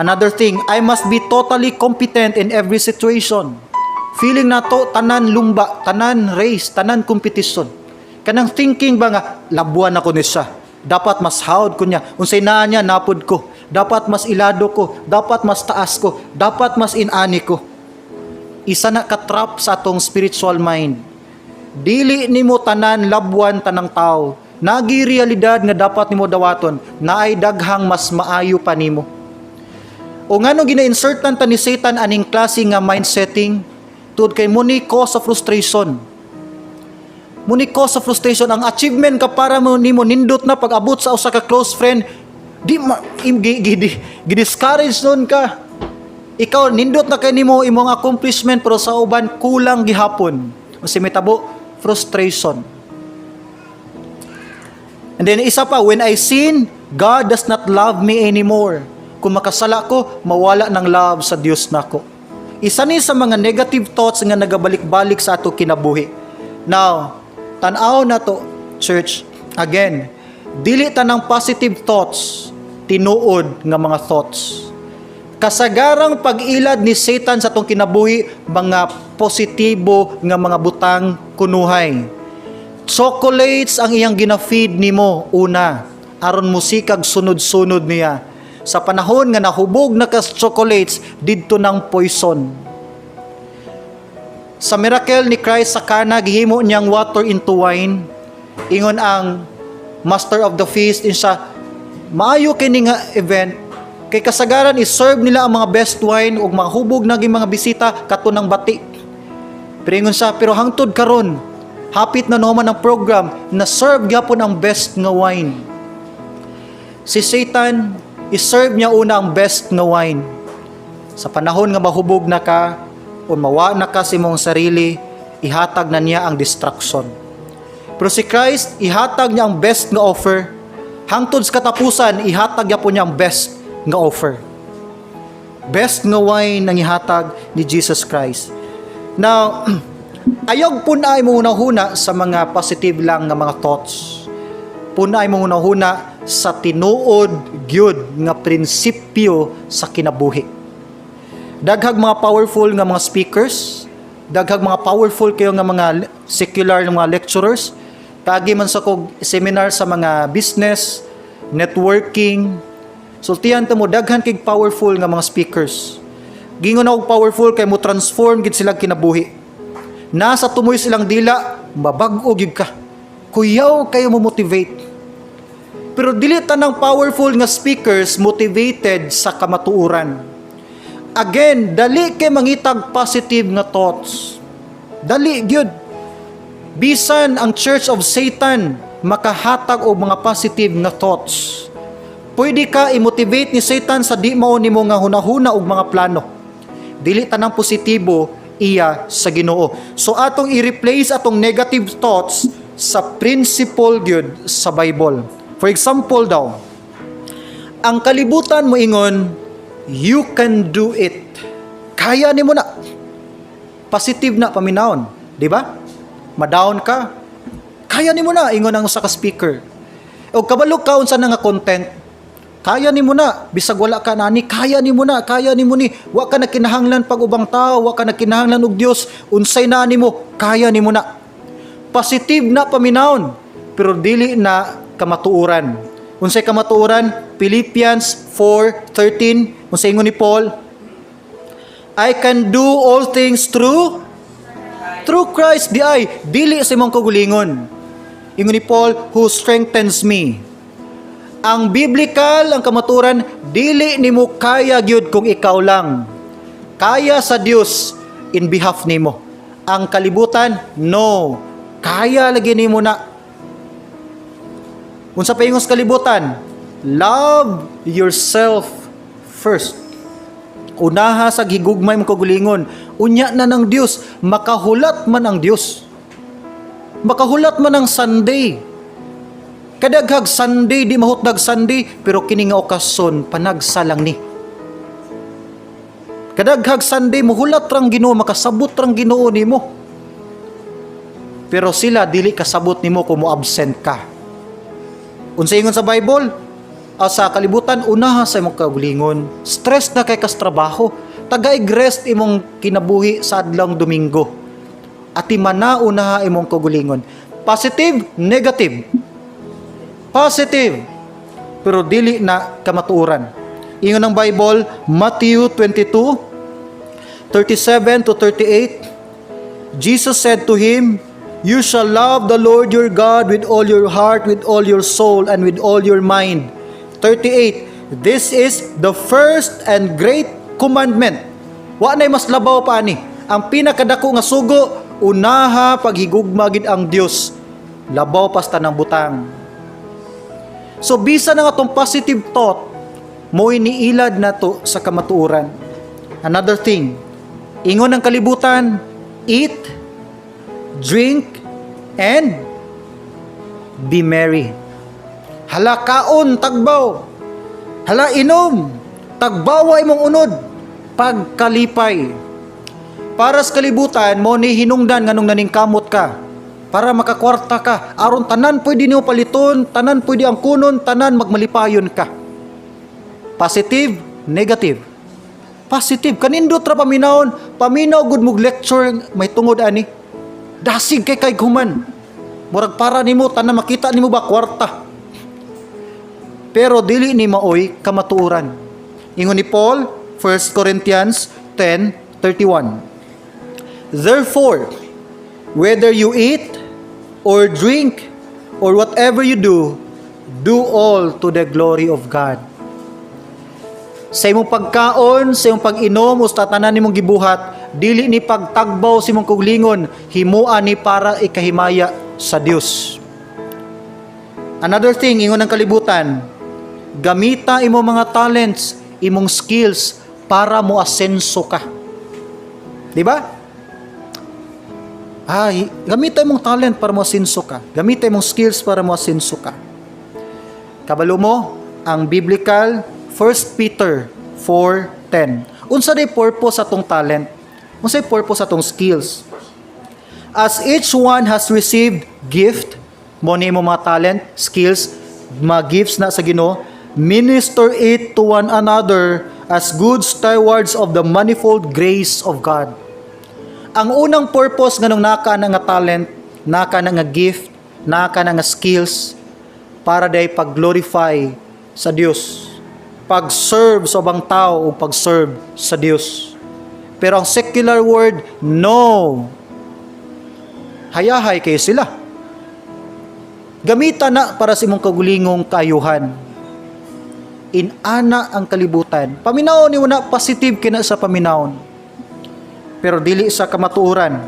Another thing, I must be totally competent in every situation. Feeling nato tanan lumba, tanan race, tanan competition. Kanang thinking ba nga labuan ako ni siya. Dapat mas hawd ko niya. Unsay naa niya, napod ko. Dapat mas ilado ko, dapat mas taas ko, dapat mas inani ko. Isa na ka-trap sa atong spiritual mind. Dili nimo tanan labwan tanang tao. Nagi realidad nga dapat nimo dawaton, naay daghang mas maayo pa nimo. O ngano gina-insertan ta ni Satan aning klase nga mind setting? Tungod kay mao ni cause of frustration. Mao ni cause of frustration. Ang achievement ka para mo nimo nindot na pag abot sa usa ka close friend, di ma, im, gi, gi, gi, gi-discourage nun ka. Ikaw nindot na kay nimo imong accomplishment, pero sa uban kulang gihapon. Kasi may tabo frustration. And then isa pa, when I sin, God does not love me anymore. Kung makasala ko, mawala ng love sa Dios nako. Isa ni sa mga negative thoughts nga nagabalik-balik sa ato kinabuhi. Now, tan-aw na to, church, again, dili tanang positive thoughts, tinuod nga mga thoughts. Kasagarang pag-ilad ni Satan sa atong kinabuhi, mga positibo nga mga butang kunuhay. Chocolates ang iyang gina-feed nimo una aron musikag sunod-sunod niya. Sa panahon nga nahubog na kas chocolates, didto ng poison. Sa miracle ni Christ sa Cana, gihimo niyang water into wine. Ingon ang master of the feast in siya, maayo kini nga event kay kasagaran i-serve nila ang mga best wine ug mga hubog naging mga bisita kato ng bati. Pero ingon siya, pero hangtod karon, hapit na naman ang program, na serve gyapon ang best nga wine. Si Satan, i-serve niya una ang best nga wine. Sa panahon nga mahubog na ka o mawa na ka sa imong sarili, ihatag na niya ang destruction. Pero si Christ, ihatag niya ang best nga offer. Hangtod sa katapusan, ihatag gyapon niya ang best nga offer. Best nga wine ang ihatag ni Jesus Christ. Now, ayaw pun-a imong hunahuna sa mga positive lang nga mga thoughts. Pun-a imong hunahuna sa tinuod gyud nga prinsipyo sa kinabuhi. Daghag mga powerful nga mga speakers, daghag mga powerful kayo nga mga secular nga mga lecturers, kaagi man sa kog seminar sa mga business, networking, sultihan ta mo, daghan kay powerful nga mga speakers. Gingon og powerful kay mo transform gid sila kinabuhi. Nasa tumoy silang dila, mabag-o gyud ka. Kuyaw kayo mo motivate. Pero dili tanang powerful nga speakers motivated sa kamatuoran. Again, dali kay mangitag positive nga thoughts. Dali gyud. Bisan ang Church of Satan makahatag og mga positive nga thoughts. Pwede ka i-motivate ni Satan sa di mao nimo nga hunahuna og mga plano. Dili tanang positibo iya sa Ginoo. So atong i-replace atong negative thoughts sa principle gyud sa Bible. For example daw, ang kalibutan mo ingon, "You can do it." Kaya nimo na. Positive na paminawon, di ba? Ma-down ka. Kaya nimo na, ingon ang usa ka speaker. O kabalo ka unsa na nga content. Kaya nimo na, bisag wala ka nani, kaya nimo na, kaya nimo ni. Wa ka na kinahanglan pag ubang tao, wa ka na kinahanglan og Dios, unsay na nimo, kaya nimo na. Positive na paminawon, pero dili na kamatuoran. Unsay kamatuoran? Philippians 4:13, unsay ingon ni Paul? "I can do all things through Christ di ay, dili sa imong kaugalingon." Ingon ni Paul, "who strengthens me." Ang biblical, ang kamaturan, dili nimo kaya gyud kung ikaw lang. Kaya sa Dios in behalf nimo. Ang kalibutan, no. Kaya lagi nimo na. Unsa pa ingon sa kalibutan? Love yourself first. Unaha sa higugmay mo kaugalingon. Unya na ng Dios, makahulat man ang Dios. Makahulat man ang Sunday. Kadaghag Sunday, di mahutdag Sunday, pero kini nga okasyon, panagsa lang ni. Kadaghag Sunday, muhulat rang Ginoo, makasabot rang Ginoo nimo. Pero sila dili kasabot nimo kung mo absent ka. Unsa ingon sa Bible? Sa kalibutan, unaha sa imong kaugalingon. Stress na kay kas trabaho. Tagaig rest imong kinabuhi sa adlawng Domingo. Atimana unaha imong kaugalingon. Positive, negative? Positive. Pero dili na kamatuoran. Ingon ng Bible, Matthew 22:37 to 38, Jesus said to him, "You shall love the Lord your God with all your heart, with all your soul, and with all your mind." 38, "This is the first and great commandment." Wa na'y mas labaw pa ani. Ang pinakadako nga sugo, unaha paghigugma gid ang Dios. Labaw pa sa tanang butang. So bisan ang atong positive thought, mo'y niilad nato sa kamatuoran. Another thing, ingon ang kalibutan, "Eat, drink, and be merry." Hala kaon, tagbaw. Hala inom, tagbawa imong unod, pagkalipay. Para sa kalibutan, mo ni hinungdan nganong naningkamot ka para makakwarta ka, aron tanan pwede nimo paliton, tanan pwede ang kunon, tanan magmalipayon ka. Positive, negative? Positive. Kanindot ra paminawon, paminaw gud mog lecture may tungod ani. Dasig kay kay human. Murag para nimo tanan makita nimo ba kwarta. Pero dili ni maoy kamatuoran. Ingon ni Paul, 1 Corinthians 10:31, "Therefore, whether you eat or drink or whatever you do, do all to the glory of God." Sa imong pagkaon, sa imong pag-inom, o sa tanan nimong gibuhat, dili ni pagtagbaw sa imong kaugalingon, himua ni para ikahimaya sa Dios. Another thing, ingon ng kalibutan, "Gamita imo mga talents, imong skills para mo asenso ka." Di ba? Ay, gamita imong talent para mo asenso ka. Gamita imong skills para mo asenso ka. Kabalo mo, ang biblical 1 Peter 4:10. Unsa day purpose sa atong talent? Unsa purpose sa atong skills? "As each one has received gift," mo ni imo mga talent, skills, mga gifts na sa Ginoo, "minister it to one another as good stewards of the manifold grace of God." Ang unang purpose nganong naka na nga talent, naka na nga gift, naka na nga skills, para day pag-glorify sa Dios. Pag-serve sa ubang tao o pag-serve sa Dios. Pero ang secular world, no. Hayahay kayo sila. Gamita na para sa imong kagulingong kaayuhan. Inana ang kalibutan. Paminawon ni na positive kina sa paminawon. Pero dili sa kamatuoran.